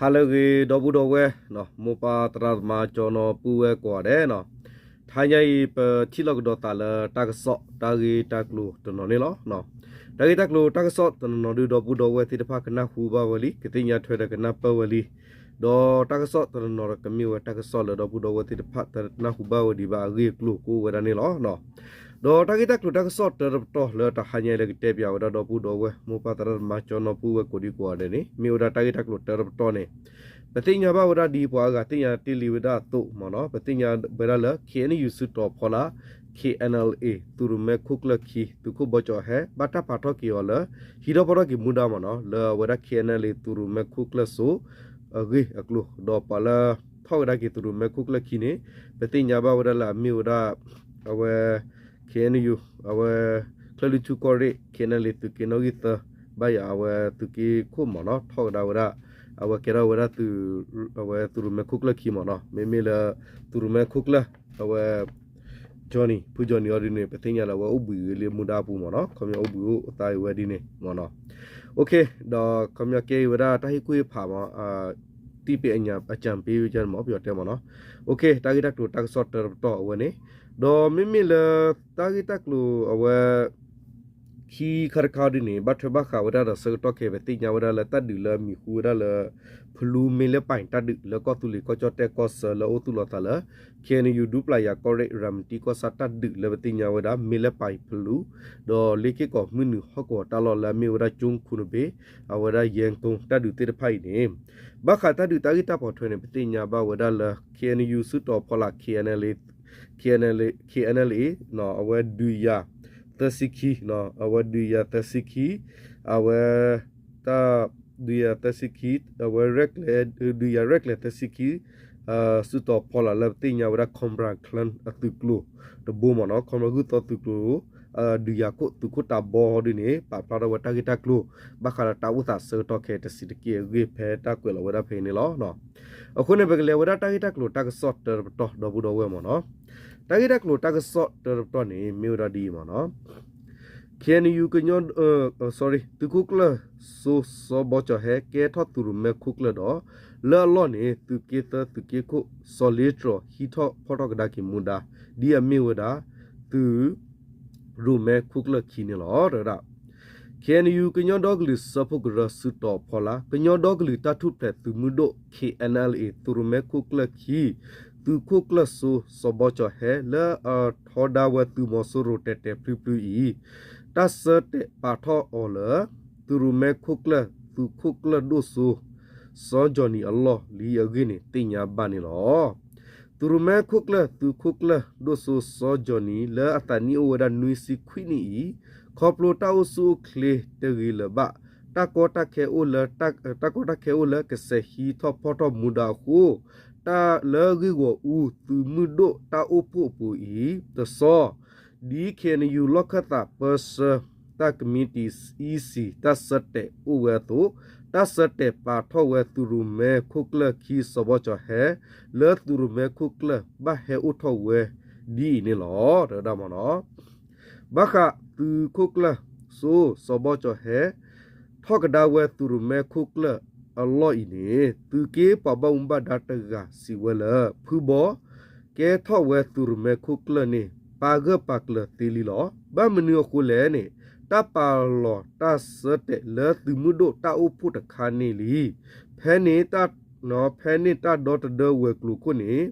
ဟါလၢအဂ့ၤ ဒီပုၢ်ဒီဝဲၢ်, မိၢ်ပၢ်သရၣ်သမါ ကၠီနီၤ ပုၢ်ဝဲၢ်ကိးဂၤဒဲးနီၤ, တဟါညါအံၤ ပထံၣ်လိာ်ကဒီးသးလၢတၢ်ကစီၣ် တၢ်ဂ့ၢ်တၢ်ကျိၤတနီၤန့ၣ်လီၤ. တၢ်ဂ့ၢ်တၢ်ကျိၤတၢ်ကစီၣ်တနီၤနီၤဒုး ဒီပုၢ်ဒီဝဲၢ်သ့ၣ်တဖၣ်ကနၢ်ဟူဘၣ်ဝဲလံ ကသ့ၣ်ညါထွဲဒီးကနၢ်ပၢၢ်ဝဲလံ. ဒီးတၢ်ကစီၣ်တနီၤနီၤဒီး ကမ့ၢ်ဝဲတၢ်ကစီၣ်လၢဒီပုၢ်ဒီဝဲၢ်သ့ၣ်တဖၣ်တနၢ်ဟူဘၣ်ဝဲဒံးဘၣ် အဂ့ၢ်အကျိၤကအိၣ်ဝဲဒၣ်န့ၣ်လီၤ. ဒီးတၢ်ဂ့ၢ်တၢ်ကျိၤတၢ်ကစီၣ်တၢတပတီၢ်လၢတဟါညါအံၤလၢကတဲပၠးဝဲဒၣ်ဒီပုၢ်ဒီဝဲၢ် မိၢ်ပၢ်သရၣ်သမါ ကၠီနီၤ ပုၢ်ဝဲၢ်ကိးဒံကိးဂၤဒဲးန့ၣ် မ့ၢ်ဝဲဒၣ်တၢ်ဂ့ၢ်တၢ်ကျိၤတၢတပတီၢ်န့ၣ် ပသ့ၣ်ညါဘၣ်ဝဲဒၣ်ဒ်ပှၤအါဂၤသ့ၣ်ညါတ့ၢ်လံဝဲဒၣ်အသိးမ့ၢ်နီၤ, ပသ့ၣ်ညါဝဲဒၣ်လၢ ခ့ၣ်အဲၣ်ယူၣ် စုတီၤဖီလာ် ခ့ၣ်အဲၣ်အၣ်လ််အ့ၣ် သုးရိၣ်မဲခိၣ်ကျၢၢ်ခံ သုးခိၣ်ဘီကၠီၤဟဲ ဘၣ်တၢ်ပာ်ထီၣ်က့ၤအီၤလၢ ဟံးထီၣ်ဖီၣ်ထီၣ်က့ၤမူဒါမ့ၢ်နီၤ, လၢအဝဲဒၣ် ခ့ၣ်အဲၣ်အၣ်လ်အ့ၣ် သုးရိၣ်မဲခိၣ်ကျၢၢ်စိ အဂ့ၢ်အကျိၤ, ဒီးပှၤလၢ ထီၣ်ကဒါက့ၤသုးရိၣ်မဲခိၣ်ကျၢၢ်ခံန့ၣ် ပသ့ၣ်ညါဘၣ်ဝဲဒၣ်လၢအမ့ၢ်ဝဲဒၣ် အဝဲ ခ့ၣ်အဲၣ်ယူၣ် အဝဲ ချၢၣ်လွံၢ်ထူၣ်ကီၢ်ရ့ၣ် ခ့ၣ်အဲၣ်အၣ်လ်အ့ၣ် သုးက့နီၣ်ဂံၢ်သၢ ဘၣ်ယၤအဝဲသုးက့ခိၣ်မ့ၢ်နီၤ ထီၣ်ကဒါဝဲဒၣ် အဝဲကဲထီၣ်ဝဲဒၣ် အဝဲသုးရိၣ်မဲခိၣ်ကျၢၢ်ခံမ့ၢ်နီၤ, မ့မ့ၢ်လၢ သုးရိၣ်မဲခိၣ်ကျၢၢ် အဝဲ Johnny ဖု Johnny အီၤဒ်န့ၣ် ပသ့ၣ်ညါလၢအဝဲအိၣ်ဘှံးဂ့ၤလၢမူဒါအပူၤမ့ၢ်နီၤ, ခီပညီအိၣ်ဘှံးအိၣ်သါအံၤဝဲဒ်န့ၣ်မ့ၢ်နီၤ. ဒီးခီပညီကဲအံၤဝဲဒၣ်တၢ်ဟ့ၣ်ကူၣ်ဟ့ၣ်ဖးမ့ၢ် တံၢ်ပ့အကြံပေးဝဲဒၣ်မ့ၢ် ပယီၤတဲမ့ၢ်နီၤ. တၢ်ဂ့ၢ်တၢ်ကျိၤတၢ်ကစီၣ်တၢတပတီၢ်အဝဲန့ၣ်, ဒီးမ့မ့ၢ်လၢ တၢ်ဂ့ၢ်တၢ်ကျိၤအဝဲ ခံခါတခါဒ်န့ၣ် ဘၣ်ထွဲဘၣ်ဃးဝဲဒၣ်ဒီးဆၢကတီၢ်ခဲအံၤ ပသ့ၣ်ညါဝဲဒၣ်လၢတၢ်ဒုးလၢအမံၤဟူဝဲဒၣ်လၢ ဖလူမ့ၢ်လၢပၢ်တၢ်ဒုးလၢကီၢ်သူလ့ၤကီၢ်ကၠီၣ်တဲၣ်ကီၢ်ဆၢလၢအိၣ်သူၣ်လီၤသးလၢ ခ့ၣ်အဲၣ်ယူၣ် ဒူပျၢ်ယၤကီၢ်ရ့ၣ် ရၤမတံကီၢ်ဆၣ်တၢ်ဒုးလၢပသ့ၣ်ညါဝဲဒၣ် မ့ၢ်လၢပၢ်ဖလူ ဒီးလ့က့ၢ်ကီၢ်မုၢ်နုာ်ဟီၣ်ကဝီၤတၢ်လီၢ်လၢအမ့ၢ်ဝဲဒၣ် ကၠိၣ်ခူနဘ့ၣ် အဝဲဒၣ်ယဲၢ်ကိတၢ်ဒုးသ့ၣ်တဖၣ်အံၤန့ၣ် ဘၣ်ဃးတၢ်ဒုးတၢ်ဂ့ၢ်တၢ်ပိာ်ထွဲန့ၣ် ပသ့ၣ်ညါဘၣ်ဝဲဒၣ်လၢ ခ့ၣ်အဲၣ်ယူၣ် စုတီၤဖီလာ် ခ့ၣ်အဲၣ်အၣ်လ်အ့ၣ် ခ့ၣ်အဲၣ်အၣ်လ်အ့ၣ် အဝဲဒုးယၤသၢဆံခံ, အဝဲဒုးယၤသၢဆံခံ, အဝဲ တၢ် ဒုးယၤသၢဆံခံ, အဝဲ ဒုးယၤရဲၣ်ကျဲၤသၢဆံခံ စုတီၤဖီလာ်လၢပသ့ၣ်ညါဝဲဒၣ် Cobra Clan အသုးကျိၤတဘိမ့ၢ်နီၤ, Cobra ဂုၢ်သီသုးကျိၤ ဒုးယၤခိၣ်သုးခိၣ်တၢ်ဘီဒ်န့ၣ် ပာ်ဖျါထီၣ်ဝဲတၢ်ဂ့ၢ်တၢ်ကျိၤ ဘၣ်ဃးဒီးတၢ်အိၣ်သးဆၢကတီၢ်ခဲအံၤတဆံးတက့ၢ်အဂ့ၢ် ဖဲတၢ်ကွဲးလီၤဝဲဒၣ်ဖဲအံၤန့ၣ်လီၤ. အဃိန့ၣ် ပကလဲၤဝဲဒၣ်တၢ်ဂ့ၢ်တၢ်ကျိၤတၢ်ကစီၣ်တၢတပတီၢ် ဒီပုၢ်ဒီဝဲၢ်မ့ၢ်နီၤ. တၢ်ဂ့ၢ်တၢ်ကျိၤတၢ်ကစီၣ်တၢတပတီၢ်န့ၣ် မ့ၢ်ဝဲဒၣ်ဒ်အံၤမ့ၢ်နီၤ. ခ့ၣ်အဲၣ်ယူၣ် ကညီ သုးခိၣ်ကျၢၢ်စိ စီၤဘီကၠီၤဟဲ ကဲထီၣ်သုးရိၣ်မဲခိၣ်ကျၢၢ်ဒီး လၢအလီၢ်န့ၣ် သုးက့သၢ သုးက့ခိၣ် စီၤလ့တြီၤ ဟံးထီၣ်ဖီၣ်ထီၣ်ကဒါက့ၤမူဒါ ဒ်အမ့ၢ်ဝဲဒၣ် သုး ရိၣ်မဲခိၣ်ကျၢၢ်ခံန့ၣ်လီၤ. တဲဝဲဒၣ် ခ့ၣ်အဲၣ်ယူၣ် ကညီဒီကလုာ်စၢဖှိၣ်ကရၢ စုတီၤဖီလာ် ကညီဒီကလုာ်တၢ်ထူၣ်ဖျဲးသုးမုၢ်ဒိၣ် ခ့ၣ်အဲၣ်အၣ်လ်အ့ၣ် သုးရိၣ်မဲခိၣ်ကျၢၢ်ခံ သုးခိၣ်ကျၢၢ်စိ စီၤဘီကၠီၤဟဲ လၢအထီဒါဝဲသုးမီၤစိရိၤတဲာ်တဲာ်ဖျုးဖျုးအံၤ တၢ်ဆၢတဲာ်ပာ်ထီၣ်အီၤလၢ သုးရိၣ်မဲခိၣ်ကျၢၢ် သုးခိၣ်ကျၢၢ်ဒိၣ်စိ စီၤကၠီၣ်နံၣ်အလီၢ်လံအဂ့ၢ်န့ၣ် သ့ၣ်ညါဘၣ်န့ၣ်လီၤ. သုးရိၣ်မဲခိၣ်ကျၢၢ် သုးခိၣ်ကျၢၢ်ဒိၣ်စိ စီၤကၠီၣ်နံၣ် လၢအသးနံၣ်အိၣ်ဝဲဒၣ်နွံဆံခွံနံၣ်အံၤ ခီဖျိတၢ်အိၣ်ဆူၣ်အိၣ်ချ့တဂ့ၤလၢၤဘၣ် တၢ်ကီတၢ်ခဲအိၣ်လၢ တၢ်ကီတၢ်ခဲအိၣ်လၢကစဲးဟံးထီၣ်ဖီၣ်ထီၣ်မူဒါအဃိ တၢ်လၢဂ့ၢ်ဂီၢ်အူ သုးမုၢ်ဒိၣ်တၢ်အိၣ်ဖှိၣ်အပူၤအံၤ တဆီ ဒ် ခ့ၣ်အဲၣ်ယူၣ် လီၢ်ခၢၣ်သးပၢဆှၢ တၢ်ကမံးတံာ် အံၣ်စံၣ် တၢ်ဆၢတဲာ်အိၣ်ဝဲအသိး တၢ်ဆၢတဲာ်ပာ်ထီၣ်ဝဲသုးရိၣ်မဲခိၣ်ကျၢၢ်ခံ စီၤဘီကၠီၤဟဲ လၢသုးရိၣ်မဲခိၣ်ကျၢၢ်ဘၣ်ဟဲအိၣ်ထီၣ်ဝဲဒ်အံၤန့ၣ်လီၤ. တဲဝဲဒၣ်မ့ၢ်နီၤ ဘၣ်ဃးသုးခိၣ်ကျၢၢ်စိ စီၤဘီကၠီၤဟဲ ထီၣ်ကဒါဝဲသုးရိၣ်မဲခိၣ်ကျၢၢ်အလီၢ်အံၤန့ၣ် သုးက့ပှၤဘၣ်မူဘၣ်ဒါတဂၤစံးဝဲလၢ ဖုဘီ ကဲထီၣ်ဝဲသုးရိၣ်မဲခိၣ်ကျၢၢ်န့ၣ် ပာ်ဂၢၢ်ပာ်ကျၢၤသ့လံလီၤ. ဘၣ်မနုၤအဃိလဲၣ်န့ၣ် တၢ်ပာ်လီၤတၢ်ဆၢတဲာ်လၢသုးမုၢ်ဒိၣ်တၢ်အိၣ်ဖှိၣ်တခါန့ၣ်လံ. ဖဲန့ၣ် ဖဲန့ၣ်တၢ်ဒီတဒၢဝဲၤကျိၤခိၣ်န့ၣ်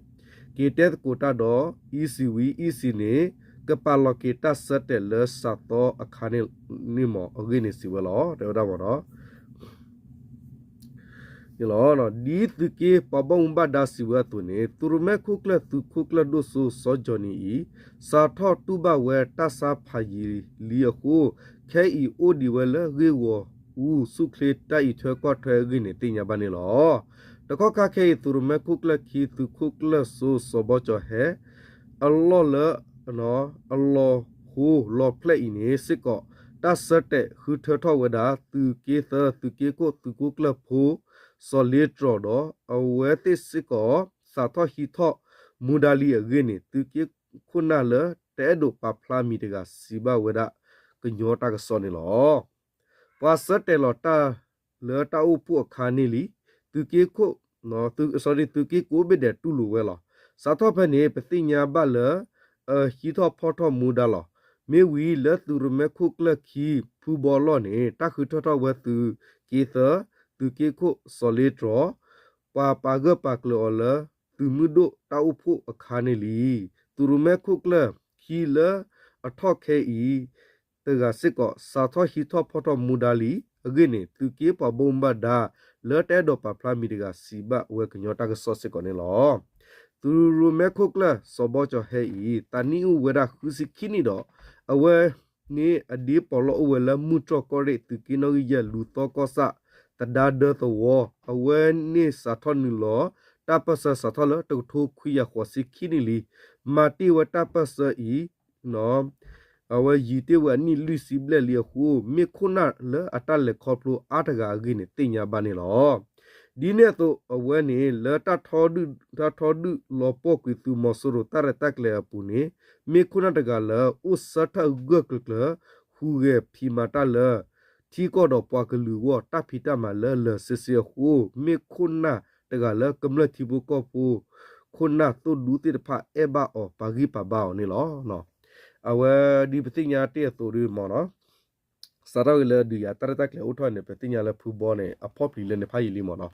က့ၤတဲသကိးတၢ်ဒီး အံၣ်စံၣ်ဝံၤ အံၣ်စံၣ်န့ၣ် ကပာ်လီၤက့ၤတၢ်ဆၢတဲာ်လၢစးသီအခါန့ၣ်န့ၣ်မ့ၢ်အဂ့ၢ်န့ၣ်စံးဝဲလီၤ. တဲဝဲဒၣ်မ့ၢ်နီၤ ဒ်သုးက့ပှၤဘၣ်မူဘၣ်ဒါစံးဝဲအသိးန့ၣ် သုးရိၣ်မဲခိၣ်ကျၢၢ် သုးခိၣ်ကျၢၢ်ဒိၣ်စိ စီၤကၠီၣ်နံၣ်အံၤ စးထီၣ်တူၢ်ဘၣ်ဝဲတၢ်ဆါဖးယံၤလံအဃိ ခဲအံၤအိၣ်ဒံးဝဲလၢဂ့ၢ်ဂီၢ်အူ ဆူၣ်ချ့တၢ်အံးထွဲကွၢ်ထွဲအဂ့ၢ်န့ၣ် သ့ၣ်ညါဘၣ်န့ၣ်လီၤ. တကီၢ်ခါခဲအံၤ သုးရိၣ်မဲခိၣ်ကျၢၢ်ခံ သုးခိၣ်ကျၢၢ်စိ စီၤဘီကၠီၤဟဲ အလီၢ်လၢ အလီၢ်ဟိလီၤဖျဲၣ်အံၤန့ၣ်စ့ၢ်ကီး တၢ်ဆၢတဲာ်ဃုထၢထီၣ်ဝဲဒၣ် သုးက့သၢ သုးက့ခိၣ် သုးခိၣ်ကျၢၢ်ဖိ စီၤလ့တြီၤဒီး အဝဲသ့ၣ်စ့ၢ်ကီး စးထီၣ်ဟံးထီၣ်မူဒါလံအဂ့ၢ်န့ၣ် သုးက့ခိၣ်နၢ်လၢတအဲၣ်ဒိးပာ်ဖျါမံၤတဂၤစံးဘၣ်ဝဲဒၣ်ကညီတၢ်ကစီၣ်န့ၣ်လီၤ. ပှၤဆၢတဲာ်လီၤတၢ်လၢတၢ်အိၣ်ဖှိၣ်အခါန့ၣ်လံ. သုးက့ခိၣ် sorry သုးက့ကိးဘ့ၣ်ဒဲးတူၢ်လိာ်ဝဲလီၤ. စးထီၣ်ဖဲန့ၣ် ပသ့ၣ်ညါဘၣ်လၢ ဟံးထီၣ်ဖီၣ်ထီၣ်မူဒါလီၤ. မ့ၢ်ဝံၤလၢသုးရမဲခိၣ်ကျၢၢ်ခံ ဖုဘီလီၢ်န့ၣ် တၢ်ဃုထၢထီၣ်ဝဲသုးက့သၢ, သုးက့ခိၣ်စီၤလ့တြီၤ ပှၤပာ်ဂၢၢ်ပာ်ကျၢၤအီၤလၢ သုးမုၢ်ဒိၣ်တၢ်အိၣ်ဖှိၣ်အခါန့ၣ်လံ. သုးရမဲခိၣ်ကျၢၢ်ခံလၢအထီၣ်ခဲအံၤ တဂၤစ့ၢ်ကီး စးထီၣ်ဟံးထီၣ်ဖီၣ်ထီၣ်မူဒါလံ. အဂ့ၢ်န့ၣ် သုးက့ပှၤဘၣ်မူဘၣ်ဒါ လၢတအဲၣ်ဒိးပာ်ဖျါမံၤတဂၤ စံးဘၣ်ဝဲကညီတၢ်ကစီၣ်စ့ၢ်ကီးန့ၣ်လီၤ. သုးရမဲခိၣ်ကျၢၢ် စီၤဘီကၠီၤဟဲအံၤ သးနံၣ်အိၣ်ဝဲဒၣ်ဃုဆံခံနံၣ်ဒီး အဝဲန့ၣ်အဒ့ပီးလီၢ်အိၣ်ဝဲလၢမုၢ်တြီၢ်ကီၢ်ရ့ၣ် သုးက့နီၣ်ဂံၢ်ယဲၢ် လူၤသီကီၢ်ဆၣ် သဒါဒၢသဝီ, အဝဲန့ၣ်စးထီၣ်နုာ်လီၤ တၢ်ပၢၢ်ဆၢစးထီၣ်လၢ တကထိခွံကယၤဃိးဆံခံနံၣ်လံ. မၤတ့ၢ်ဝဲတၢ်ပၢၢ်ဆၢအံၤ အဝဲယံာ်တ့ၢ်ဝဲအနံၣ်လွံၢ်ဆံဘျဲၣ်လံအဃိ မ့ၢ်ခိၣ်နၢ်လၢအတၢ်လဲၤခီဖျိအါတဂၤအဂ့ၢ်န့ၣ် သ့ၣ်ညါဘၣ်န့ၣ်လီၤ. ဒ်န့ၣ်အသိး အဝဲန့ၣ်လၢ တၢ်ထီဒုၣ်လီၤပှီၢ်ကွံာ်သုးမီၤစိရိၤတၢ်ရဲၣ်တၢ်ကျဲၤအပူၤန့ၣ် မ့ၢ်ခိၣ်နၢ်တဂၤလၢ အိၣ်ဆၢထၢၣ်ဂၢၢ်ကျၢၤကျၢၤ ဟူးဂဲၤဖံးမၤတၢ်လၢ ထံကီၢ်ဒီးပှၤကလုာ်အဂီၢ် တၢ်ဖံးတၢ်မၤလၢလၢာ်ဆ့ဆ့အဃိ မ့ၢ်ခိၣ်နၢ်တဂၤလၢကမျၢၢ်ထံဖိကီၢ်ဖိ ခိၣ်နၢ်သိၣ်ဒူသ့ၣ်တဖၣ်အဲၣ်ဘၣ်အီၤ ပာ်ဂံၢ်ပာ်ဘါအီၤန့ၣ်လီၤ. အဝဲဒ်ပသ့ၣ်ညါတ့ၢ်အသိးဒ်မ့ၢ်နီၤ စးထီၣ်ဂ့ၤလၢဒုးယၤတၢ်ရဲၣ်တၢ်ကျဲၤအိၣ်ထီၣ်န့ၣ် ပသ့ၣ်ညါလၢဖုဘီန့ၣ် အဖီၣ်ပျံၤလၢန့ၣ်ဖးယံာ်လံမ့ၢ်နီၤ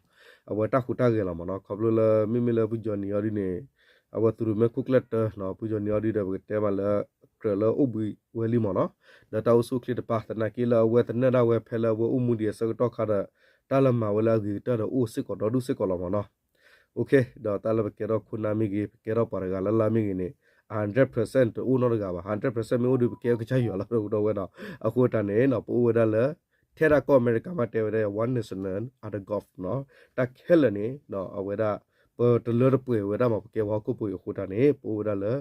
အဝဲတၢ်ဟူးတၢ်ဂဲၤလီၤမ့ၢ်နီၤ ခီဖျိလၢမ့မ့ၢ်လၢဖုကၠီၤနံၤအီၤဒ်န့ၣ် အဝဲသုးရမဲခိၣ်ကျၢၢ်တၢနီၤ ဖုကၠီၤနံၤအီၤဒ်ဒီး ပကတဲမးလၢ ကြၢးလၢအိၣ်ဘှံးဝဲလံမ့ၢ်နီၤ လၢတၢ်အိၣ်ဆူၣ်အိၣ်ချ့တပၤ သနာ်က့လၢအဝဲသနၢၣ်ဒၣ်ဝဲဖဲလၢအဝဲအိၣ်မူဒံးအဆၢကတီၢ်ခါဒီး တၢ်လၢမၤဝဲလၢအဂ့ၤကတၢၢ်ဒီးအိၣ်စ့ၢ်ကီးဒီဒူၣ်စ့ၢ်ကီးလီၤမ့ၢ်နီၤ ဒီးတၢ်လၢပကဲထီၣ်ခိၣ်နၢ်မ့ၢ်ဂ့ၤ ပကဲထီၣ်ပှၤတဂၤလၢ်လၢ်မ့ၢ်ဂ့ၤန့ၣ် hundred percent တအိၣ်နီတဂၤဘၣ် hundred percent မ့ၢ်အိၣ်ဒီး ပကဲကစၢ်ယွၤလီၤဒီးဝဲဒီး အဃိတၢ်န့ၣ် ပအိၣ်ဝဲဒၣ်လၢ ထဲဒၣ်ကီၢ်အမဲရကၤမးတဲဝဲဒၣ် one nation one God နီၤ တၢ်ခဲလၢာ်န့ၣ် အဝဲဒၣ် ပတလၢတပှဲၤဝဲဒၣ်မး ပကဲပှၤဟီၣ်ခိၣ်ဖိအံၤအဃိတၢ်န့ၣ် ပအိၣ်ဝဲဒၣ်လၢ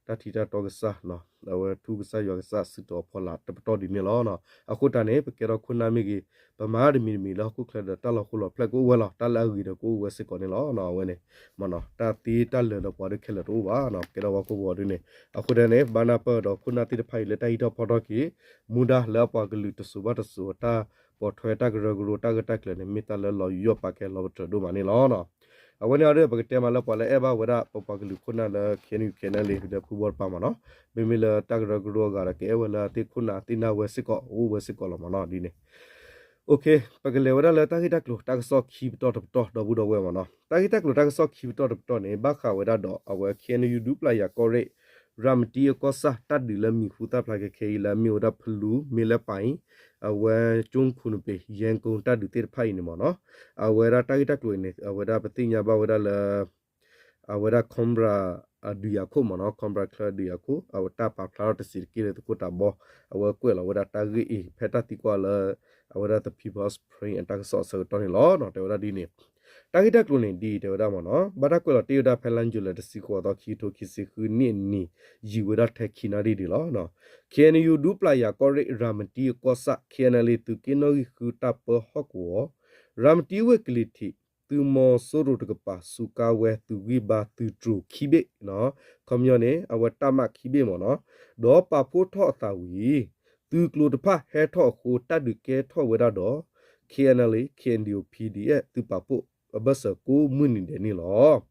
တၢ်ထံတၢ်တီကစၢ် အဝဲထူကစၢ်ယွၤကစၢ်စုတီၤအဖီလာ်တပတီၢ်ဒ်န့ၣ်လီၤ. အဃိတၢ်န့ၣ် ပကဲထီၣ်ခိၣ်နၢ်မ့ၢ်ဂ့ၤ ပမၤတမံၤတမံၤလၢဟီၣ်ခိၣ်ချၢဒီး တၢ်လီၤဃိလီၤဖျဲၣ်ကအိၣ်ဝဲလီၤ တၢ်လၢအဂ့ၤဒီးကအိၣ်ဝဲစ့ၢ်ကီးန့ၣ်လီၤ. အဝဲန့ၣ် တၢ်သ့တၢ်လၢာ်ဒီးပှၤဒုးခဲလၢာ်တအိၣ်ဘၣ် ကဲထီၣ်ပှၤဟီၣ်ခိၣ်ဖိဒ်န့ၣ် အဃိတၢ်န့ၣ် ဘၣ်နၢ်ပၢၢ်ဒီးခိၣ်နၢ်သ့ၣ်တဖၣ်အံၤလၢတၢ်ဟံးထီၣ်ဖီထီၣ်က့ၤ မူဒါလၢအပှၤကလုာ်တစိၤဘၣ်တစိၤ တၢ်ပိာ်ထွဲတၢ်ကရၢကရိတၢ်ဂ့ၢ်တၢ်ကျိၤန့ၣ် မ့ၢ်တၢ်လၢလီၤယိာ်ပာ်ကဲလီၤပတြၢၤဒိၣ်မးန့ၣ်လီၤ. အဝဲန့ၣ်အီၤဒီး ပကတဲမးလၢပှၤလၢအဲၣ်ဘၣ်ဝဲဒၣ် ပပှၤကလုာ်ခိၣ်နၢ်လၢ KNU KNLA ဒီးဖုဘီတပၤမ့ၢ်နီၤ မ့မ့ၢ်လၢတၢ်ကရၢကရိအဂၤဒီး ကအဲၣ်ဝဲလၢအသ့ၣ်ခိၣ်နၢ်သ့ၣ်နၢ်ဝဲစ့ၢ်ကီး အိၣ်ဝဲစ့ၢ်ကီးလီၤမ့ၢ်နီၤ ဒ်န့ၣ် ပကလဲၤဝဲဒၣ်လၢတၢ်ဂ့ၢ်တၢ်ကျိၤတၢ်ကစီၣ်ခံပတီၢ်တပတီၢ် ဒီပုၢ်ဒီဝဲၢ်မ့ၢ်နီၤ တၢ်ဂ့ၢ်တၢ်ကျိၤတၢ်ကစီၣ်ခံပတီၢ်တပတီၢ်န့ၣ် ဘၣ်ဃးဝဲဒၣ်ဒီး အဝဲ KNU ဒူပျၢ်ယၤကီၢ်ရ့ၣ် ရၤမတံအကီၢ်ဆၣ် တၢ်ဒုးလၢမံၤဟူသၣ်ဖျါကဲခဲအံၤလၢအမ့ၢ်ဝဲဒၣ်ဖလူ မ့ၢ်လၢပၢ်အံၤ အဝဲကၠိခိၣ်နပ့ၤ ယဲၢ်ကိတၢ်ဒုးသ့ၣ်တဖၣ်အံၤန့ၣ်မ့ၢ်နီၤ အဝဲဒၣ်တၢ်ဂ့ၢ်တၢ်ကျိၤအံၤန့ၣ် အဝဲဒၣ်ပသ့ၣ်ညါဘၣ်ဝဲဒၣ်လၢ အဝဲဒၣ် Cobra ဒုးယၤခိၣ်မ့ၢ်နီၤ Cobra ချၢဒုးယၤခိၣ် အဝဲတၢ်ပာ်ဖျါထီၣ်တစဲးတက့ၢ်လၢသုးခိၣ်တးဘီ အဝဲကွဲးလီၤဝဲဒၣ်တၢ်ဂ့ၢ်အံၤ ဖဲတၢ်သံကွၢ်လၢ အဝဲဒၣ် The People's Spring အတၢ်ကစီၣ်အဆၢကတီၢ်န့ၣ်လီၤ. တဲဝဲဒၣ်ဒ်န့ၣ် တၢ်ဂ့ၢ်တၢ်ကျိၤန့ၣ် ဒ်အံၤတဲဝဲဒၣ်မ့ၢ်နီၤ ဘၣ်တၢ်ကွဲးလီၤတ့ၢ်ဝဲဒၣ်ဖဲလါယူၤလံ တဆံဃိးသီ ခံကထိခံဆံဃုနံၣ်အနံၤ ယံာ်ဝဲဒၣ်ထဲခံနၣ်ရံၣ်ဒံးလီၤ. KNU ဒူပျၢ်ယၤကီၢ်ရ့ၣ် ရၤမတံအကီၢ်ဆၣ် KNLA သုးက့နီၣ်ဂံၢ်ဃုတၢ်ပၢဟီၣ်ကဝီၤ ရၤမတံဝ့ၢ်ကလံၤထံး သုးမီၤစိရိၤတကပၤ စူးကါဝဲသုးဂံၢ်ဘါသုးတြိၤခံဘ့ၣ် ခီပညီန့ၣ် အဝဲတၢ်မးခံဘ့ၣ်မ့ၢ်နီၤ ဒီးပာ်ဖှိၣ်ထီၣ်အသးဝံၤ သုးကျိၤတဖၣ်ဟဲထီၣ်အဃိ တၢ်ဒုးကဲထီၣ်ဝဲဒၣ်ဒီး KNLA KNDO PDF သုးပာ်ဖှိၣ်အဘၢၣ်စၢၤကိးမုၢ်နံၤဒဲးန့ၣ်လီၤ.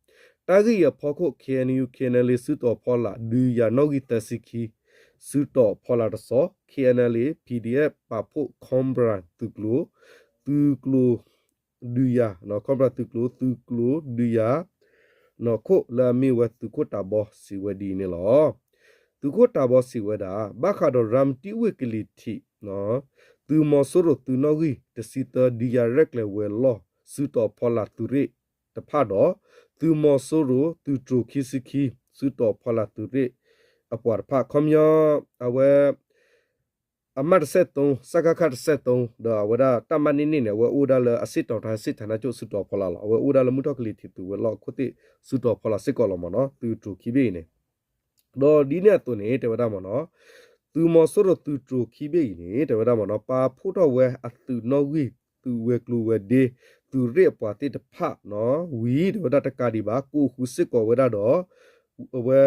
တၢ်ဂ့ၢ်အံၤအဖီခိၣ် KNU KNLA စုတီၤဖီလာ် ဒုးယၤနီၣ်ဂံၢ်သၢဆံခံ စုတီၤဖီလာ်တစီၤ KNLA PDF ပာ်ဖှိၣ် Cobra သုးကျိၤ သုးကျိၤ ဒုးယၤ Cobra သုးကျိၤ သုးကျိၤဒုးယၤ နီၢ်ခိၣ်လၢအမ့ၢ်ဝဲသုးခိၣ်တးဘီစံးဝဲဒ်အံၤန့ၣ်လီၤ. သုးခိၣ်တးဘီစံးဝဲဒၣ် ဘၣ်ဃးဒီးရၤမတံဝ့ၢ်ကလံၤထံး သုးမီၤစိရိၤသုးနီၣ်ဂံၢ်တဆံသၢ ဒုးယၤရဲၣ်ကျဲၤဝဲၤလီၢ် စုတီၤဖီလာ်သုးရ့ၣ်တဖၣ်ဒီး သုးမီၤစိရိၤသုးတြိၤခံဆံခံ စုတီၤဖီလာ်သုးရ့ၣ်အပှၤတဖၣ် ခီပညီ အဝဲ အမးတဆဲးသိ စကခ တဆဲးသိ ဒီးအဝဲဒၣ်တၢ်မးန့ၢ်န့ၢ်န့ၣ် အဝဲအိၣ်ဝဲဒၣ်လၢအဆ့ၣ်တီၤထါ ဆ့ၣ်ထါနၢ်ကၠိၣ် စုတီၤဖီလာ်လီၤ. အဝဲအိၣ်ဝဲဒၣ်လၢမုၢ်ထီၣ်ကလံၤထံးသုးဝဲၤလီၢ်အခိၣ်သ့ၣ် စုတီၤဖီလာ်စ့ၢ်ကီးလီၤမ့ၢ်နီၤ သုးတြိၤခံဘ့ၣ်အံၤန့ၣ် ဒီးဒ်န့ၣ်အသိးန့ၣ် တဲဝဲဒၣ်မ့ၢ်နီၤ သုးမီၤစိရိၤသုးတြိၤခံဘ့ၣ်အံၤန့ၣ် တဲဝဲဒၣ်မ့ၢ်နီၤ ပာ်ဖှိၣ်ထီၣ်ဝဲအသုးနီၣ်ဂံၢ် သုးဝဲၤကျိၤဝဲၤဒ့ သုးရ့ၣ်အပှၤသ့ၣ်တဖၣ်နီၤ ဝံၤ တဲဝဲဒၣ်တကးဒံးဘၣ် ကိးဃုာ်စ့ၢ်ကီးဝဲဒၣ်ဒီး အဝဲ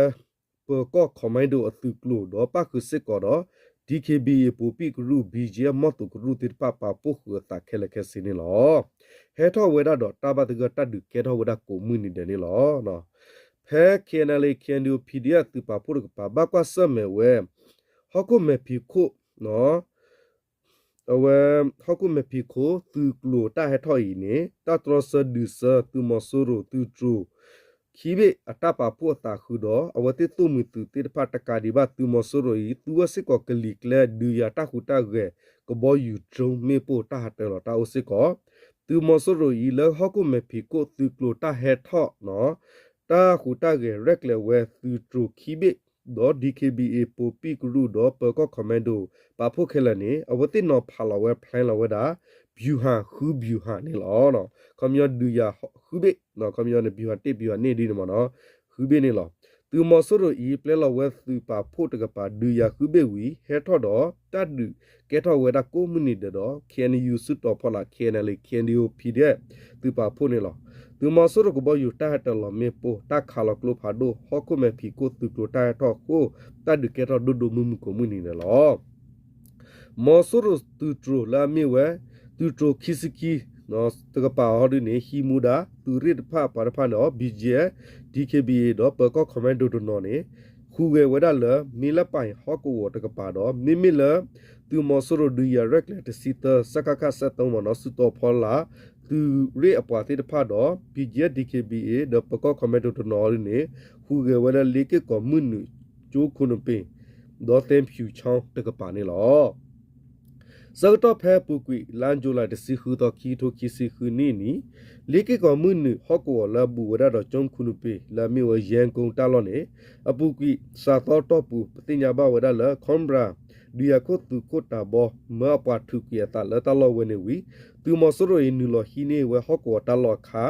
ပၢၤကီၢ် commando အသုးကျိၤ ဒီးပၣ်ဃုာ်စ့ၢ်ကီးဒီး DKBA ပိာ်ပံၣ်ကရူၢ် BGF မီၢ်သိးကရူၢ်သ့ၣ်တဖၣ် ပာ်ဖှိၣ်ဃုာ်အသးခဲလၢာ်ခဲဆ့န့ၣ်လီၤ. ဟဲထီၣ်ဝဲဒၣ်ဒီးတၢ်ဘၣ်သဂၢၢ်တၢ်ဒုးကဲထီၣ်ဝဲဒၣ်ကိးမုၢ်နံၤဒဲးန့ၣ်လီၤ. ဖဲ KNLA KNDO PDF သုးပာ်ဖှိၣ်တကပၤ ဘၣ်ကွၢ်ဆၢၣ်မဲာ်ဝဲ ဟီၣ်ခိၣ်မဲာ်ဖံးခိၣ် အဝဲ ဟီၣ်ခိၣ်မဲာ်ဖံးခိၣ် သုးကျိၤတၢ်ဟဲထီၣ်အံၤန့ၣ် တၢ်တြီဆၢဒုးဆၢ သုးမီၤစိရိၤသုးတြိၤ ခံဘ့ၣ်အတၢ်ပာ်ဖှိၣ်အသးဃုာ်ဒီး အဝဲသ့ၣ်သိၣ်မှံၤသုးသ့ၣ်တဖၣ်တကးဒံးဘၣ် သုးမီၤစိရိၤအံၤ သုဝဲစ့ၢ်ကီးကလံၤကျဲ ဒုးယၤတၢ်ဟူးတၢ်ဂဲၤ ကဘီယူၤ drone မ့ၣ်ပိၢ်တၢ်ဟးတၢၢ်လီၤတၢ်အိၣ်စ့ၢ်ကီး သုးမီၤစိရိၤအံၤ လၢဟီၣ်ခိၣ်မဲာ်ဖံးခိၣ်သုးကျိၤတၢ်ဟဲထီၣ် တၢ်ဟူးတၢ်ဂဲၤရဲၣ်ကျဲၤဝဲသုးတြိၤခံဘ့ၣ် ဒီး DKBA ပိာ်ပံၣ်ကရူၢ်ဒီး ပၢၤကီၢ် commando ပာ်ဖှိၣ်ခဲလၢာ်န့ၣ် အဝဲသ့ၣ်နီၤဖးလီၤဝဲ plan လီၤဝဲဒၣ် ဗျူဟာ ဃု ဗျူဟာ န့ၣ်လီၤ. ခီပညီဒုးယၤဃုဘ့ၣ် ခီပညီန့ၣ် ဗျူဟာ တစ် ဗျူဟာ နှစ် ဒ်န့ၣ်မ့ၢ်နီၤ ဃုဘ့ၣ်န့ၣ်လီၤ. သုးမီၤစိရိၤအံၤ ပျဲလီၤဝဲသုးပာ်ဖှိၣ်တကပၤ ဒုးယၤဃုဘ့ၣ်ဝံၤ ဟဲထီၣ်ဒီး တၢ်ဒုးကဲထီၣ်ဝဲဒၣ်ကိးမုၢ်နံၤဒဲးဒီး KNU စုတီၤဖီလာ် KNLA KNDO PDF သုးပာ်ဖှိၣ်န့ၣ်လီၤ. သုးမီၤစိရိၤကဘီယူၤတၢ်ဟဲတၢၤလီၤမ့ၣ်ပိၢ် တၢ်ခးလီၤကျိဖးဒိၣ် ဟီၣ်ခိၣ်မဲာ်ဖံးခိၣ်သုးကျိၤတၢ်ဟဲထီၣ်အဃိ တၢ်ဒုးကဲထီၣ်ဒိၣ်ဒိၣ်မုၢ်မုၢ်ကိးမုၢ်နံၤဒဲးလီၤ. မီၤစိရိၤသုးတြိၤလၢအမ့ၢ်ဝဲ သုးတြိၤခံဆံခံ တကပၤဟီဒုန့ၣ် ဟံးမူဒါ သုးရ့ၣ်တဖၣ်ပှၤတဖၣ်န့ၣ် BGF DKBA ဒီးပၢၤကီၢ် commando တနီၤန့ၣ် ဟူးဂဲၤဝဲဒၣ်လၢ မ့ၢ်လၢပၢၤဟီၣ်ကဝီၤတကပၤဒီး မ့မ့ၢ်လၢ သုးမီၤစိရိၤဒုးယၤရဲၣ်ကျဲၤတဆံသၢ စကခ စဲးသၢမ့ၢ်နီၤ စုတီၤဖီလာ် သုးရ့ၣ်အပှၤသ့ၣ်တဖၣ်ဒီး BGF DKBA ဒီးပၢၤကီၢ် commando တနီၤဟီဒုန့ၣ် ဟူးဂဲၤဝဲလၢလ့က့ၢ်ကီးမုၢ်နုာ် ကၠိခိၣ်နပ့ၤ ဒီးသဲဖၠူးချီတကပၤန့ၣ်လီၤ. ဆၢကတီၢ်ဖဲအပူၤကွံာ် လါယူၤလံ တဆံဃုသီ ခံကထိခံဆံဃုနံၣ်အနံၤ လ့က့ၢ်ကီးမုၢ်နုာ်ဟီၣ်ကဝီၤလၢအဘူးဝဲဒၣ်ဒီးကၠိခိၣ်နပ့ၤ လၢအမ့ၢ်ဝဲ ယဲၢ်ကိတၢ်လီၢ်န့ၣ် အပူၤကွံာ် စးသီတီၢ်ပူၤ ပသ့ၣ်ညါဘၣ်ဝဲဒၣ်လၢ Cobra ဒုးယၤခိၣ်သုးခိၣ်တၢ်ဘီ မၢအပှၤထုးကွံာ်အသးလၢတၢ်လီၢ်ဝဲန့ၣ်ဝံၤ သုးမီၤစိရိၤအံၤ နုာ်လီၤဟံးန့ၢ်ဝဲဟီၣ်ကဝီၤတၢ်လီၢ်အခါ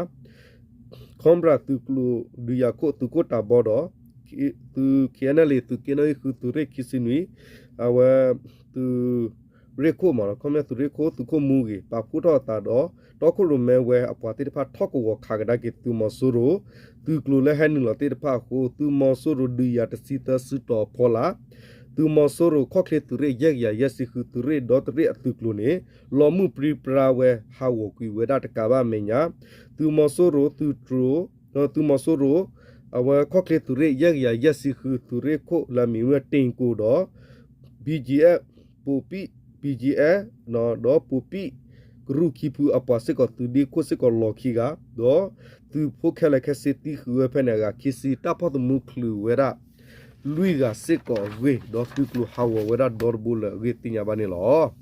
Cobra သုးကျိၤဒုးယၤခိၣ်သုးခိၣ်တၢ်ဘီဒီး သုး KNLA သုးက့နီၣ်ဂံၢ်ဃု သုးရ့ၣ်ခံဆံနွံ အဝဲ သုးရ့ၣ်ခိၣ်မ့ၢ်နီၤ ခီပညီသုးရ့ၣ်ခိၣ် သုးခိၣ်မူဂ့ၤ ပာ်ဖှိၣ်ထီၣ်အသးဒီး တီခိၣ်ရိၣ်မဲဝဲအပှၤသ့ၣ်တဖၣ်ထီၣ်ကဝီၤခးကဒါက့ၤသုးမီၤစိရိၤ သုးကျိၤလၢဟဲနုာ်လီၤသ့ၣ်တဖၣ်အဃိ သုးမီၤစိရိၤဒုးယၤတဆံသၢစုတီၤအဖီလာ် သုးမီၤစိရိၤခီၣ်ချ့သုးရ့ၣ်ယဲၢ်ကယၤယဲၢ်ဆံဃု သုးရ့ၣ်ဒီတရ့ၣ်အသုးကျိၤန့ၣ် လီၤမုၢ်ပြံပြါဝဲဟးဂီၤကွံာ်ဝဲဒၣ်တကးဘၣ်အမဲာ်ညါ သုးမီၤစိရိၤသုးတြိၤ သုးမီၤစိရိၤ အဝဲခီၣ်ချ့သုးရ့ၣ်ယဲၢ်ကယၤယဲၢ်ဆံဃု သုးရ့ၣ်ခိၣ်လၢအမ့ၢ်ဝဲ တ့ၢ်ကိၣ်ဒီး BGF ပိာ်ပံၣ် BGF ဒီးပိာ်ပံၣ်ကရူၢ်ခံဖုအပှၤစ့ၢ်ကီးသုးဒ့ခိၣ်စ့ၢ်ကီးလီၤခံဂၤ ဒီးသုးဖိခဲလၢာ်ခဲဆ့သံဃုာ်ဝဲဖဲန့ၣ်အဂၤခံဆံ တၢ်ဖီၣ်သမူချုးဝဲဒၣ် လွံၢ်ဂၤစ့ၢ်ကီးအဂ့ၢ် ဒီးသုးကျိၤဟးဂီၤဝဲဒၣ်ဒီတဘိလၢအဂ့ၢ်သ့ၣ်ညါဘၣ်န့ၣ်လီၤ.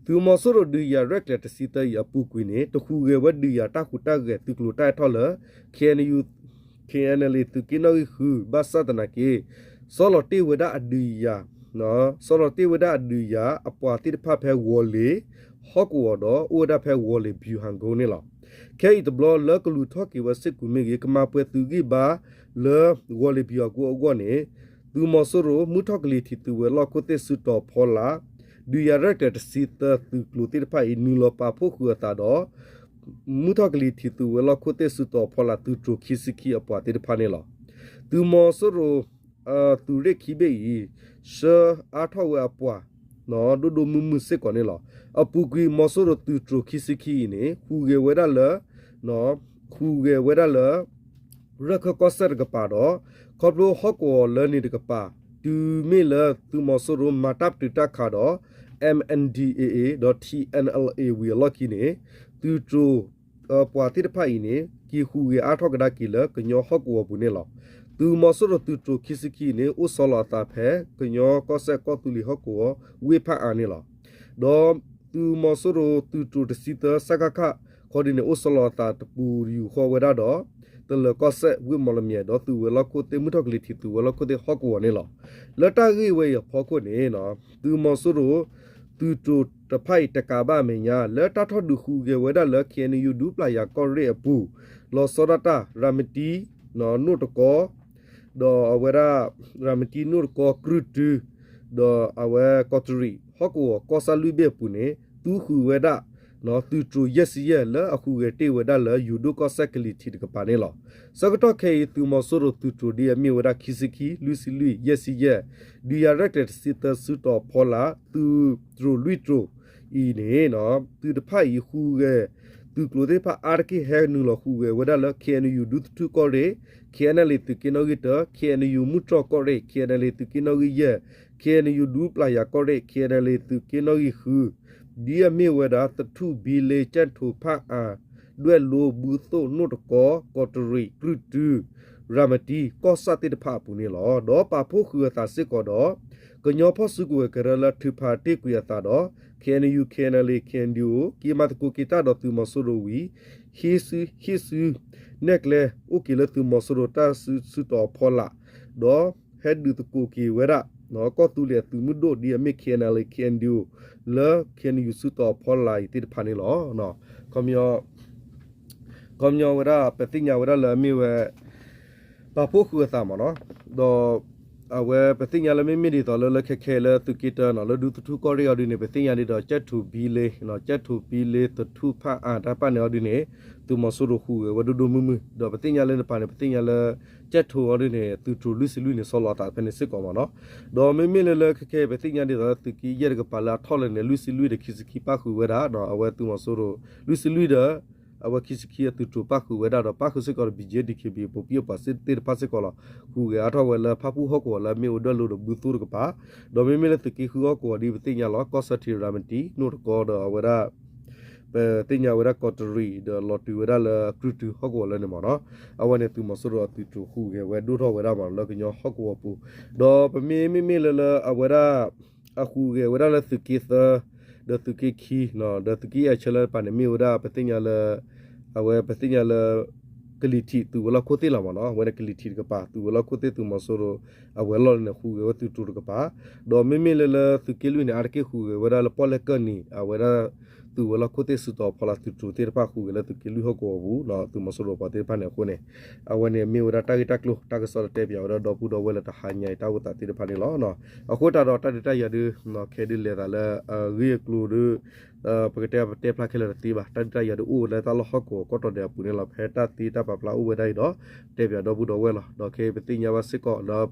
သုးမီၤစိရိၤဒုးယၤရဲၣ်ကျဲၤတဆံသၢအံၤအပူၤကွံာ်န့ၣ် တဟူးဂဲၤဝဲဒုးယၤတၢ်ဟူးတၢ်ဂဲၤသုးကျိၤတၢ်ဟဲထီၣ်လၢ KNU KNLA သုးက့နီၣ်ဂံၢ်ဃု ဘၣ်ဆၣ်သနာ်က့ ဆီလီၤတ့ၢ်ဝဲဒၣ်အဒုးယၤ ဆီလီၤတ့ၢ်ဝဲဒၣ်အဒုးယၤအပှၤသ့ၣ်တဖၣ်ဖဲဝီၤလ့ၤ ဟီၣ်ကဝီၤဒီး အိၣ်ဝဲဒၣ်ဖဲဝီၤလ့ၤ ဗျူဟာကုန်း န့ၣ်လီၤ. ခဲအံၤတဘျီလၢကလူၤထီၣ်က့ၤဝဲစ့ၢ်ကီးမ့ၢ်ဂ့ၤ ကမၤပှဲၤသုးဂံၢ်ဘါလၢ ဝီၤလ့ၤ ဗျူဟာကုန်း အဂီၢ်န့ၣ် သုးမီၤစိရိၤ မုၢ်ထီၣ်ကလံၤထံးသုးဝဲၤလီၢ်ခိၣ်သ့ၣ်စုတီၤဖီလာ် ဒုးယၤရဲၣ်ကျဲၤတဆံသၢသုးကျိၤသ့ၣ်တဖၣ်အံၤ နုာ်လီၤပာ်ဖှိၣ်ဃုာ်အသးဒီး မုၢ်ထီၣ်ကလံၤထံးသုးဝဲၤလီၢ်ခိၣ်သ့ၣ်စုတီၤဖီလာ် သုးတြိၤခံဆံခံအပှၤသ့ၣ်တဖၣ်န့ၣ်လီၤ. သုးမီၤစိရိၤ သုးရ့ၣ်ခံဘ့ၣ်အံၤ ဆှၢအါထီၣ်ဝဲအပှၤ ဒိၣ်ဒိၣ်မုၢ်မုၢ်စ့ၢ်ကီးန့ၣ်လီၤ. အပူၤကွံာ် မီၤစိရိၤသုးတြိၤခံဆံခံအံၤန့ၣ် ဟူးဂဲၤဝဲဒၣ်လၢ ဟူးဂဲၤဝဲဒၣ်လၢ ရခၢၣ်ကီၢ်စဲၣ်တကပၤဒီး ခီဖျိဟီၣ်ကဝီၤလၢန့ၣ်တကပၤ တုၤမ့ၢ်လၢသုးမီၤစိရိၤမၤတၢ်ပတုာ်တၢ်ခးဒီး MNDAA ဒီး TNLA ဝံၤအလီၢ်ခံန့ၣ် သုးတြိၤ ပှၤသ့ၣ်တဖၣ်အံၤန့ၣ် က့ၤဟူးဂဲၤအါထီၣ်ကဒါက့ၤလၢကညီဟီၣ်ကဝီၤပူၤန့ၣ်လီၤ. သုးမီၤစိရိၤသုးတြိၤခံဆံခံအံၤန့ၣ် အိၣ်ဆီလီၤအသးဖဲ ကညီကီၢ်စဲၣ်ကီၢ်သူလ့ၤဟီၣ်ကဝီၤ ဝ့ၢ်ဖၣ်အါန့ၣ်လီၤ. ဒီးသုးမီၤစိရိၤသုးတြိၤတဆံသၢ စကခ ခီဒုန့ၣ် အိၣ်ဆီလီၤအသးတပူၤယူၢ်ဃီဝဲဒၣ်ဒီး တလၢၤကီၢ်စဲၣ်ဝ့ၢ်မီၣ်လမၠဲၣ် ဒီးသုးဝဲၤလီၢ်ခိၣ်သ့ၣ် မုၢ်ထီၣ်ကလံၤထံးသုးဝဲၤလီၢ်ခိၣ်သ့ၣ်ဟီၣ်ကဝီၤန့ၣ်လီၤ. လၢတၢ်ဂ့ၢ်ဝဲအံၤအဖီခိၣ်န့ၣ် သုးမီၤစိရိၤ သုးတြိၤတဖၣ်အံၤတကးဘၣ်အမဲာ်ညါ လၢတၢ်ထီၣ်ဒုးဟူးဂဲၤဝဲဒၣ်လၢ KNU ဒူပျၢ်ယၤကီၢ်ရ့ၣ်အပူၤ လီၤဆီဒၣ်တၢ် ရၤမတံ နိၣ်တကီ ဒီးအဝဲဒၣ် ရၤမတံ နိၣ်တကီ ကြုၢ်တု ဒီးအဝဲကီးတရံး ဟီၣ်ကဝီၤကီၢ်ဆၣ်လွံၢ်ဘ့ၣ်အပူၤန့ၣ် သူဃုာ်ဝဲဒၣ် သုးတြိၤယဲၢ်ဆံယဲၢ်လၢအဟူးဂဲၤတ့ၢ်ဝဲဒၣ်လၢယိၤဒိၣ်ကီၢ်စဲၣ်ကလံၤထံးတကပၤန့ၣ်လီၤ. ဆၢကတီၢ်ခဲအံၤ သုးမီၤစိရိၤသုးတြိၤဒ်အမ့ၢ်ဝဲဒၣ်ခံဆံခံ, လွံၢ်ဆံလွံၢ်, ယဲၢ်ဆံယဲၢ်, ဒုးယၤရဲၣ်ကျဲၤတဆံသၢ စုတီၤဖီလာ် သုးတြိၤလွံၢ်တြိၤအံၤန့ၣ် သုးတဖၣ်အံၤဟူးဂဲၤ သုးကျိၤသ့ၣ်တဖၣ်အါတက့ၢ်ဟဲနုာ်လီၤဟူးဂဲၤဝဲဒၣ်လၢ ခ့ၣ်အဲၣ်ယူၣ် ဒူသထူၣ်ကီၢ်ရ့ၣ်, ခ့ၣ်အဲၣ်ယူၣ် သုးက့နီၣ်ဂံၢ်တၢ, ခ့ၣ်အဲၣ်ယူၣ် မူတြီၢ်ကီၢ်ရ့ၣ်, ခ့ၣ်အဲၣ်ယူၣ် သုးက့နီၣ်ဂံၢ်ယဲၢ်, ခ့ၣ်အဲၣ်ယူၣ် ဒူပျၢ်ယၤကီၢ်ရ့ၣ်, ခ့ၣ်အဲၣ်ယူၣ် သုးက့နီၣ်ဂံၢ်ဃု, ဒ်အမ့ၢ်ဝဲဒၣ် သထူၣ်ဘံလ့, ကၠဲၣ်ထိၣ်ဖၣ်အၣ်, ဒွဲၣ်လိ, ဘုသိၣ်, နိၣ်တကီ, ကီးတရံး, ကြုၢ်တု, ရၤမတံ ကီၢ်ဆၣ်သ့ၣ်တဖၣ်အပူၤန့ၣ်လီၤ. ဒီးပာ်ဖှိၣ်ဃုာ်အသးစ့ၢ်ကီးဒီး ကညီဖီၣ်စုကဝဲၤကရၢလၢထုးဖးတ့ၢ်ကွံာ်အသးဒီး ခ့ၣ်အဲၣ်ယူၣ်, ခ့ၣ်အဲၣ်ယူၣ် ခ့ၣ်အဲၣ်ယူၣ် က့ၤမၤသကိးက့ၤတၢ်ဒီးသုးမီၤစိရိၤဝံၤ ဟ့ၣ်စု, ဟ့ၣ်စု, နဲၣ်ကျဲ အိၣ်က့ၤလၢသုးမီၤစိရိၤတၢ်စုတီၤအဖီလာ်, ဒီးဟဲဒုးသကိးက့ၤဝဲဒၣ် ကီၢ်သူလ့ၤအသုးမုၢ်ဒိၣ်ဒ်အမ့ၢ် ခ့ၣ်အဲၣ်ယူၣ်, ခ့ၣ်အဲၣ်ယူၣ် လၢ ခ့ၣ်အဲၣ်ယူၣ် စုတီၤအဖီလာ်အံၤသ့ၣ်တဖၣ်န့ၣ်လီၤ. ခီပညီဝဲဒၣ် ပသ့ၣ်ညါဝဲဒၣ်လၢအမ့ၢ်ဝဲ ပာ်ဖှိၣ်ဃုာ်အသးမ့ၢ်နီၤ, ဒီး အဝဲပသ့ၣ်ညါလၢမ့မ့ၢ်ဒ်သိးလၢလၢခဲခဲလၢသုးက့တၢနီၤ လၢဒူသထူၣ်ကီၢ်ရ့ၣ်အီၤဒ်န့ၣ် ပသ့ၣ်ညါဒ်ဒီး ကၠဲၣ်ထိၣ်ဘံလ့, ကၠဲၣ်ထိၣ်ဘံလ့ သထူၣ်ဖၣ်အၣ်တၢ်တဖၣ်န့ၣ်အီၤဒ်န့ၣ် သုးမီၤစိရိၤဟူးဂဲၤဝဲဒိၣ်ဒိၣ်မုၢ်မုၢ် ဒီးပသ့ၣ်ညါလၢတပၤန့ၣ် ပသ့ၣ်ညါလၢ ကၠဲၣ်ထိၣ်အီၤဒ်န့ၣ် သုးတြိၤလွံၢ်ဆံလွံၢ်န့ၣ် ဆီလီၤအသးဖဲန့ၣ်စ့ၢ်ကီးမ့ၢ်နီၤ, ဒီးမ့မ့ၢ်လၢလၢခဲခဲ ပသ့ၣ်ညါဒ်သိးလၢသုးက့ယဲၢ်တကပၤလၢအထီၣ်လၢန့ၣ် လွံၢ်ဆံလွံၢ်ဒီးခံဆံခံပၣ်ဃုာ်ဝဲဒၣ် အဝဲသုးမီၤစိရိၤ လွံၢ်ဆံလွံၢ်ဒီး အဝဲခံဆံခံအသုးတြိၤပၣ်ဃုာ်ဝဲဒၣ်ဒီး ပၣ်ဃုာ်စ့ၢ်ကီးဒီး ဘံၣ်ကၠ့ ဒံၣ်ကၠ့ဘံၣ် ပိာ်ပံၣ်အပှၤသ့ၣ်တဖၣ်စ့ၢ်ကီးလီၤ. ဟူးဂဲၤအါထီၣ်ဝဲလၢဖၣ်ပူၣ်ဟီၣ်ကဝီၤလၢအမ့ၢ်အိၣ်ဒွဲၣ်လိဒီး ဘုသိၣ်တကပၤ, ဒီးမ့မ့ၢ်လၢသုးက့ဃုဟီၣ်ကဝီၤဒ်ပသ့ၣ်ညါလီၤ ကီၢ်စၢထံး ရၤမတံ နိၣ်တကီဒီးအဝဲဒၣ် ပသ့ၣ်ညါဝဲဒၣ်ကီးတရံး ဒီးလီၤတုၤဝဲဒၣ်လၢကြုၢ်တုဟီၣ်ကဝီၤလၢန့ၣ်မ့ၢ်နီၤ, အဝဲန့ၣ်သုးမီၤစိရိၤအသုးတြိၤဟူးဂဲၤဝဲဒိၣ်ထီၣ်ဝဲဒၣ်မ့ၢ်နီၤ လၢကညီဟီၣ်ကဝီၤပူၤ, ဒီးပမ့မ့မ့ၢ်လၢလၢအဝဲဒၣ် အဟူးဂဲၤဝဲဒၣ်လၢသုးက့သၢ ဒီးသုးက့ခံ ဒီးသုးက့ယဲၢ်ဆၢလၢတပၤန့ၣ် မ့ၢ်ဝဲဒၣ်ပသ့ၣ်ညါလၢ အဝဲပသ့ၣ်ညါလၢ ကလံၤထံးသုးဝဲၤလီၢ်ခိၣ်သ့ၣ်လီၤမ့ၢ်နီၤ, အဝဲန့ၣ်ကလံၤထံးတကပၤ သုးဝဲၤလီၢ်ခိၣ်သ့ၣ်သုးမီၤစိရိၤ အဝဲၤလီၢ်န့ၣ် ဟူးဂဲၤဝဲသုးတြိၤတကပၤ, ဒီးမ့မ့ၢ်လၢလၢသုးက့လွံၢ်န့ၣ် အါတက့ၢ်ဟူးဂဲၤဝဲဒၣ်လၢပီၣ်လဲၣ်ကၢၢ်နံၤ အဝဲဒၣ် သုးဝဲၤလီၢ်ခိၣ်သ့ၣ်စုတီၤဖီလာ်သုးတြိၤသ့ၣ်တဖၣ်ဟူးဂဲၤလၢသုးက့လွံၢ်ဟီၣ်ကဝီၤပူၤ သုးမီၤစိရိၤပှၤသ့ၣ်တဖၣ်န့ၣ်အဃိန့ၣ် အဝဲန့ၣ်မ့ၢ်ဝဲဒၣ်တၢ်ဂ့ၢ်တၢ်ကျိၤ တၢ်ကစီၣ်လၢတဲပၠးဝဲဒၣ်ဒီပုၢ်ဒီဝဲၢ်လၢတဟါညါအံၤတၢ်အိၣ်သးသ့ၣ်တဖၣ်န့ၣ်လီၤ. အဃိသတးဒီးတၢ်ဒုးတၢ်ယၤဒုး ခဲဒုးလဲၤသးလၢအဂ့ၢ်အကျိၤဒုး ပကတဲပတဲဖျါခဲလၢာ်တသ့ဘၣ်, တၢ်ဒုးတၢ်ယၤဒုးအိၣ်ဝဲလၢတၢ်လီၢ်ဟီၣ်ကဝီၤကီၢ်တီၤဒဲးအပူၤန့ၣ်လီၤ. ဖဲတၢ်သ့တၢ်ပာ်ဖျါအိၣ်ဝဲဒၣ်အံၤဒီး တဲပၠးဒီပုၢ်ဒီဝဲၢ်လီၤ. ဒီးခဲပသ့ၣ်ညါဘၣ်စ့ၢ်ကီး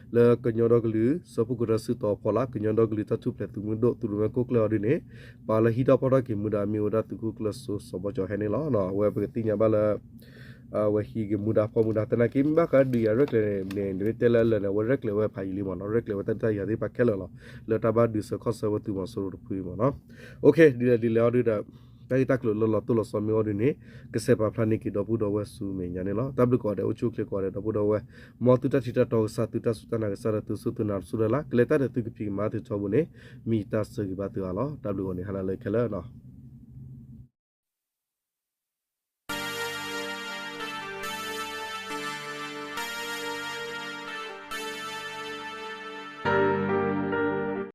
လၢ လၢကညီဒီကလုာ် စၢဖှိၣ်ကရၢစုတီၤဖီလာ် ကညီဒီကလုာ်တၢ်ထူၣ်ဖျဲးသုးမုၢ်ဒိၣ် သုးရူမဲခိၣ်ကျၢၢ်အီၤဒ်န့ၣ် ပှၤလၢဟံးထီၣ်ဖီၣ်ထီၣ်က့ၤမူဒါမ့ၢ်ဝဲဒၣ်သုးခိၣ်ကျၢၢ်စိစီၤဘီကၠီၤဟဲန့ၣ်လီၤ. အဝဲပကသ့ၣ်ညါဘၣ်လၢ အဝဲဟံးက့ၤမူဒါဖီမူဒါသနာ်က့ မ့ၢ်ဘၣ်ဃးဒုးယၤရဲၣ်ကျဲၤန့ၣ် မ့ၢ်တဲလၢအလၢာ်န့ၣ် အဝဲရဲၣ်ကျဲၤဝဲဖးယံာ်လံမ့ၢ်နီၤ, ရဲၣ်ကျဲၤဝဲတၢ်ဒုးတၢ်ယၤသ့ၣ်တဖၣ်ခဲလၢာ်လီၤ. လၢတၢ်ဘၣ်ဒုးဆၢခီၣ်ဆၢဝဲသုးမီၤစိရိၤတဖုအံၤမ့ၢ်နီၤ. အိၣ်ခ့ဒ်လဲၣ်ဒ်လဲၣ်အီၤဒုးဒီး တၢ်ဂ့ၢ်တၢ်ကျိၤလၢလီၤတိၢ်လီၤဆီမ့ၢ်အီၤဒ်န့ၣ် ကစဲးပာ်ဖျါန့ၢ်က့ၤဒီပုၢ်ဒီဝဲၢ်ဆူမဲာ်ညါန့ၣ်လီၤ. တၢ်ဘျုးကိးဂၤဒဲး အိၣ်ဆူၣ်အိၣ်ချ့ကိးဂၤဒဲး ဒီပုၢ်ဒီဝဲၢ် မ်သုတၢ်ထံၣ်တၢ်တီကစၢ် သုတၢ်စူၢ်တၢ်နာ်ကစၢ်ဒီး သုစူၢ်သုနာ်တစူၢ်တၢ်လၢ် ကလဲၤတၢ်ဒီးသုကဖံးကမၤသုထီဘိန့ၣ် မ့ၢ်တၢ်ဆၢဂ့ၤဘၣ်သုအါလီၤ. တၢ်ဘျုးဂီၤန့ၣ် ဟါနၤလၢခဲလၢာ်